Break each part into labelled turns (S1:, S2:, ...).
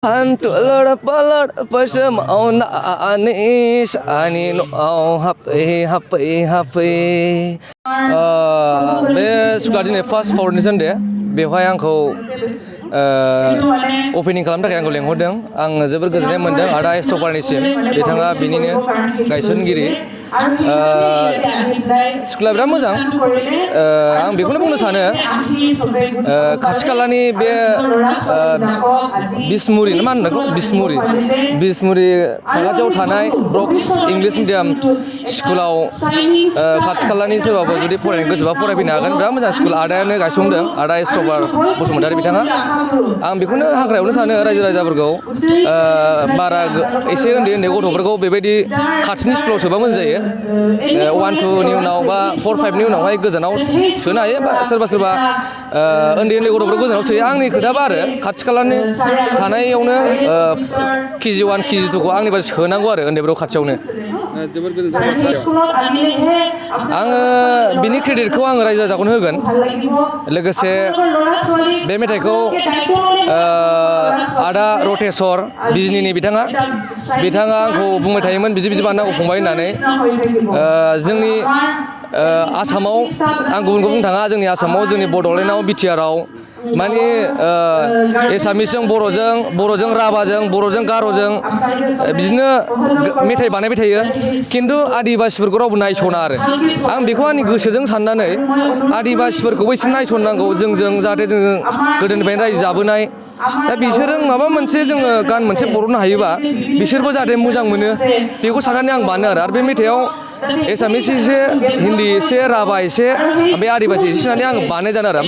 S1: Hantular palar pasamaw na anis ani no happy बे स्कुला दिनै फार्स्ट फाउन्डेसन डे बेवहाय आंखौ अपेनिं खालामनो थाखाय आंखौ लेंहरदों आं जोबोर गोजोननाय मोन्दों आदा एस्ट्रपारनिसिम बिथाङा बिनिनो गायसनगिरि स्कुला बिराद मोजां आं बेखौनो बुंनो सानो खाथि खालानि बे बिसमुरि ना मा होनो बेखौ बिसमुरि साखाथियाव थानाय ब्रक्स इंलिश मिडियाम स्कुलाव खाथि खालानि सोरबाबो जुदि फरायनो गोसोबा फरायफैनो हागोन बिराद मोजां स्कुल आदायानो गायसनदों आदा एस्ट्रपार बसुमतारी बिथाङा आं बेखौनो हाग्रायावनो सानो रायजो राजाफोरखौ बारा एसे उन्दै गथ'फोरखौ बेबायदि खाथिनि स्कुलाव सोबा मोजां जायो 1-2 उनाव बा 4-5 उनावहाय गोजानाव सोनो हायो बा सोरबा उन्दै गथ'फोरखौ गोजानाव सोयो आंनि खोथाबा आरो खाथि खालानि थानायावनो KG 1 KG 2 खौ आंनि बायदि सोनांगौ आरो उन्दैफोरखौ खाथियावनो जोबोर आङो बिनि क्रेडिटखौ आङो रायजो राजाखौनो होगोन लोगोसे बे मेथाइखौ आदा रतेस्वर बिजनिनि बिथाङा आंखौ बुंबाय थायोमोन बिदि बानायनांगौ फंबाय होननानै जोंनि आसामाव आं गुबुनखौ बुंनो थाङा जोंनि आसामाव जोंनि बड'लेण्डआव बिटिआरआव माने एसामिसजों बर'जों राभाजों बर'जों गार'जों बिदिनो मेथाइ बानायबाय थायो खिन्थु आदिबासिफोरखौ रावबो नायसना आरो आं बेखौ आंनि गोसोजों साननानै आदिबासिफोरखौबो एसे नायसननांगौ जोंजों जाहाथे जोङो गोदोनिफ्रायनो रायजो जाबोनाय दा बिसोरो माबा मोनसे जोङो गान मोनसे बर'नो हायोबा बिसोरबो जाहाथे मोजां मोनो बेखौ साननानै आं बानो आरो बे मेथाइआव एसामिस एसे हिन्दी एसे राभा एसे ओमफ्राय आदिबासि एसे होननानै आं बानाय जादों आरो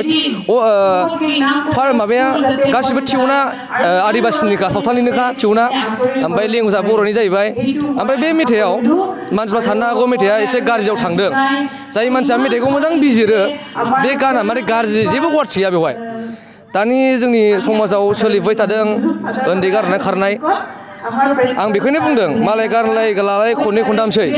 S1: माबाया गासिबो टिउना आदिबासिनिखा सावथालनिनोखा टिउना ओमफ्राय लेंगुवेजआ बर'नि जाहैबाय ओमफ्राय बे मेथाइआव मानसिफ्रा साननो हागौ मेथाइआ एसे गाज्रियाव थांदों जाय मानसिया मेथाइखौ मोजां बिजिरो बे गाना माने गाज्रि जेबो वार्डस गैया बेवहाय दानि जोंनि समाजाव सोलिफुबाय थादों उन्दै गारनाय खारनाय आं बेखौनो बुंदों मालाय गारलाय लालाय खननै खनथामसै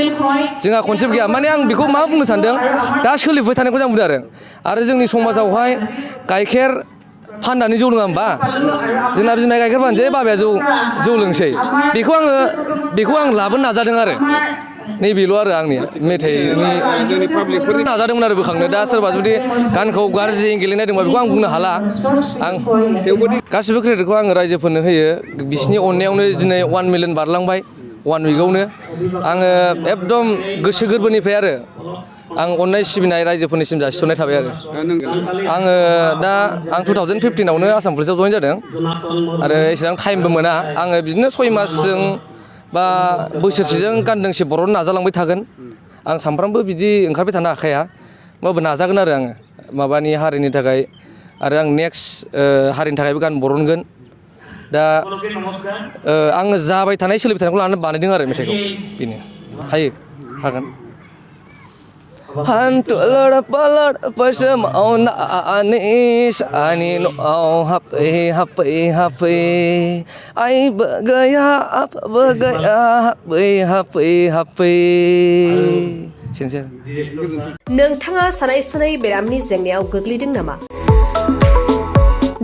S1: जोंहा खनसेबो गैया माने आं बेखौ मा बुंनो सानदों दा सोलिफुबाय थानायखौ आं बुंदों आरो जोंनि समाजावहाय गाइखेर फाननानै जौ लोङा होमबा जोंना बिमाया गाइखेर फानसै बाबाया जौ लोंसै बेखौ आं लाबोनो नाजादों आरो नैबेल' आरो आंनि मेथाइनि पाब्लिकफोरनि नाजादोंमोन आरो बोखांनो दा सोरबा जुदि गानखौ गाज्रि गेलेनाय दंबा बेखौ आं बुंनो हाला आं गासिबो क्रेडिटखौ आङो रायजोफोरनो होयो बिसिनि अननायावनो दिनै 1 मिलियन बारलांबाय 1 उइकआवनो आङो एकदम गोसो गोरबोनिफ्राय आरो आं अननाय सिबिनाय रायजोफोरनिसिम जासिहरनाय थाबाय आरो आं 2015आवनो आसाम पुलिसाव जइन जादों आरो एसेबां टाइमबो मोना आङो बिदिनो 6 मासजों बा बोसोरसेजों गानदोंसे बर'नो नाजालांबाय थागोन आं सानफ्रामबो बिदि ओंखारबाय थानो हाखाया होमबाबो नाजागोन आरो आङो माबानि हारिनि थाखाय आरो आं नेक्स्ट हारिनि थाखायबो गान बरनगोन दा आङो जाबाय थानाय सोलिबाय थानायखौ लानानै बानायदों आरो मेथाइखौ बेनो हागोन Hantular palar pasamaw na anis ani no happy ay bagaya happy sincere
S2: नोंथाङा सानाय सुनाय बेरामनि जेंनायाव गोग्लैदों नामा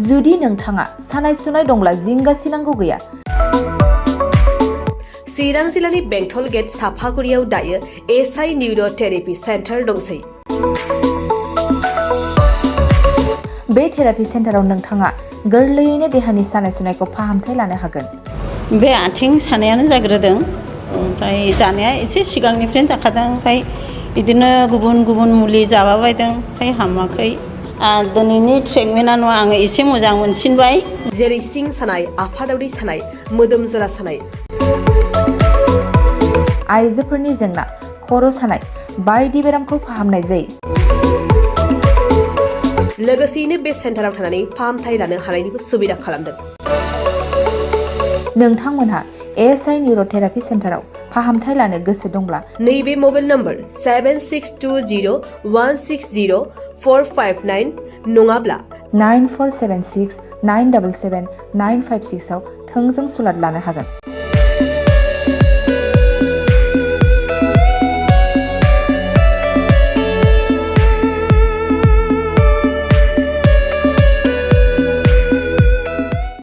S3: जुदि नोंथाङा सानाय सुनाय दंब्ला जिंगासिनांगौ गैया
S2: चिरां जिल्लानि बेंटल गेट साफागुरियाव दायो एसआइ निउर' थेरापि सेन्टार दंसै
S3: बे थेरापि सेन्टाराव नोंथाङा गोरलैयैनो देहानि सानाय सुनायखौ फाहामथाय लानो हागोन
S4: बे आथिं सानायानो जाग्रोदों ओमफ्राय जानाया एसे सिगांनिफ्रायनो जाखादों ओमफ्राय बिदिनो गुबुन मुलि जाबायदों ओमफ्राय हामाखै दिनैनि ट्रिटमेन्टआ नङा आङो एसे मोजां मोनसिनबाय
S2: जेरै सिं सानाय आफादावरि सानाय मोदोम जरा सानाय
S3: आइजोफोरनि जेंना खर' सानाय बायदि बेरामखौ फाहामनाय जायो
S2: लोगोसेयैनो बे सेन्टाराव थानानै फाहामथाय लानो हानायनिबो सुबिदा खालामदों
S3: नोंथांमोनहा एसआइ निउर' थेरापि सेन्टाराव फाहामथाय लानो गोसो दंब्ला
S2: नैबे मबाइल नम्बर 7620160459 नङाब्ला
S3: 9476977956 आव थोंजों सुलाद लानो हागोन